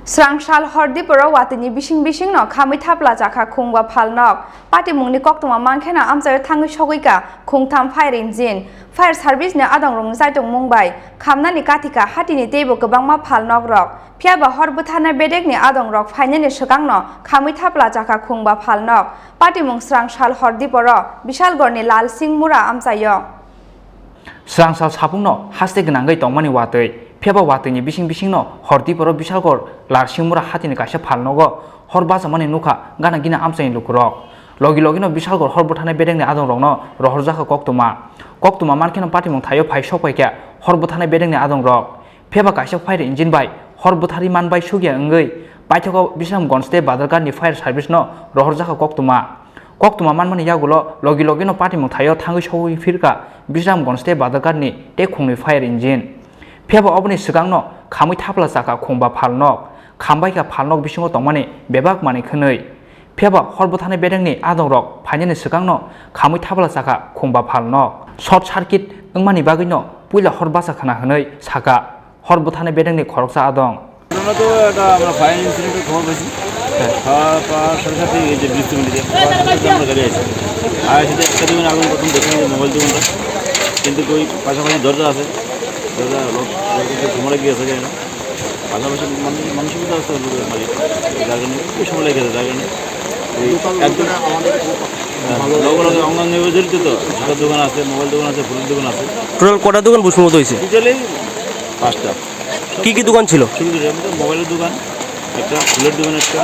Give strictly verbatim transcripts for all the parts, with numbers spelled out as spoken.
Srang sal hor diporo watwi ni bising bising no khamwi thapla chakha khungba phalnok. Patimung ni koktwma mankhe no amchaio thangwi sogwi ka khungtham fire engine. Fire service ni adong rok ni chaitong mung bai khamnani kathika hatini teibo kwbangma phalnok rok. Phiyaba hor bwtharnai bedek ni adong rok phainani swkang no khamwi thapla chakha khungba phalnok. Patimung srang sal hor diporo Bishalgor ni Lal Singh Mura amchaio. Srang sal sapungno haste gwnangwi tongmani watwi, phiyaba watwini bising bisingno hor diporo Bishalgor Lal Singh Mura hatini kaisa phalnogo hor bachamani nukha gana gini amchaini lukurok. Logi logino Bishalgor hor bwtharnai bedekni adongrokno rohorjakha koktwma. Koktwma mankheno patimung thaio phai sokpaikha hor bwtharnai bedekni adongrok. Phiyaba kaisa fire engine bai hor bwtharwi manbai sugya wngwi paithago Bisramganj tei Badharghat ni fire service no rohorjakha koktwma. Koktwma manmani yagulo logi logino patimung thaio thangwi sogwi phirkha Bisramganj tei Badharghat ni tei khungni fire engine. Phiyaba oboni swkangno khamwi thapla chakha khungba phalnok, khambaikha phalnok bisingo tongmani bebak manwi khwnwi. Phiyaba hor bwtharnai bedekni adongrok phainani swkangno khamwi thapla chakha khungba phalnok. Short circuit wngmani bagwino puila hor bacha khna hwnwi sakha hor bwtharnai bedekni khoroksa adong. ঘটনা তো এটা আমরা ফায়ার ইনসিডেন্টের খবর পাইছি। খাওয়া পাওয়ার সাথে সাথে এই যে বৃষ্টি মিলিয়ে পাওয়ার সাথে সাথে আমরা গাড়ি আইছি। আর সেটা একটা দোকানে আগুন প্রথম দেখলাম যে মোবাইল দোকানটা, কিন্তু ওই পাশাপাশি দরজা আছে, দরজা লক, লক করে ঘুমানো গিয়েছে যায় না। পাশাপাশি মানুষ, মানসিকতা আছে লোকের মালিক, যার কারণে একটু সময় লেগে গেছে, যার কারণে এই দোকান একদম আমাদের খুব হ্যাঁ, ভালো লগে লগে অঙ্গাঙ্গি জড়িত তো, জুতার দোকান আছে, মোবাইল দোকান আছে, ফুলের দোকান আছে। টোটাল কটা দোকান ভস্মীভূত হয়েছে? টোটালি পাঁচটা। কি কি দোকান ছিল? ছোট ছোট, এর মধ্যে মোবাইলের দোকান, একটা ফুলের দোকান, একটা,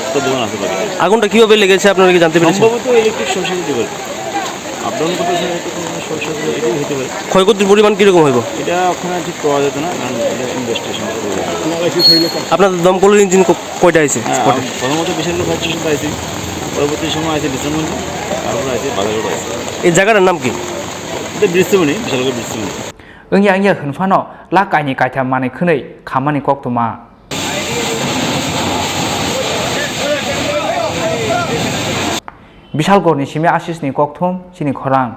একটা দোকান আছে বাকি। আগুনটা কিভাবে লেগেছে আপনারা কি জানতে পেরেছেন? সম্ভবত ইলেকট্রিক শর্ট সার্কিট হতে পারে। আপ ডাউন করতে সময় একটু কোনো শর্ট সার্কিট এটাই হতে পারে। ক্ষয়ক্ষতির পরিমাণ কিরকম হইব? এটা ওখানে ঠিক পাওয়া যেত না, কারণ এটা ইনভেস্টিগেশন। আপনাদের দমকলের ইঞ্জিন ক-, কয়টা আছে? হ্যাঁ, প্রথমত বিশালগড় ফায়ার স্টেশন আইছি, পরবর্তী সময় আছে বিশ্রামগঞ্জ, তারপরে আছে বাজারগড় আইছি। এই জায়গাটার নাম কি? এটা বৃষ্টিমণি, বিশালগড় Brishtimoni. Wngya wngya hwnphano la kaini kaitham manwi khwnwi khammani koktwma. Bishalgorni simi Ashisni kokthum chini khorang.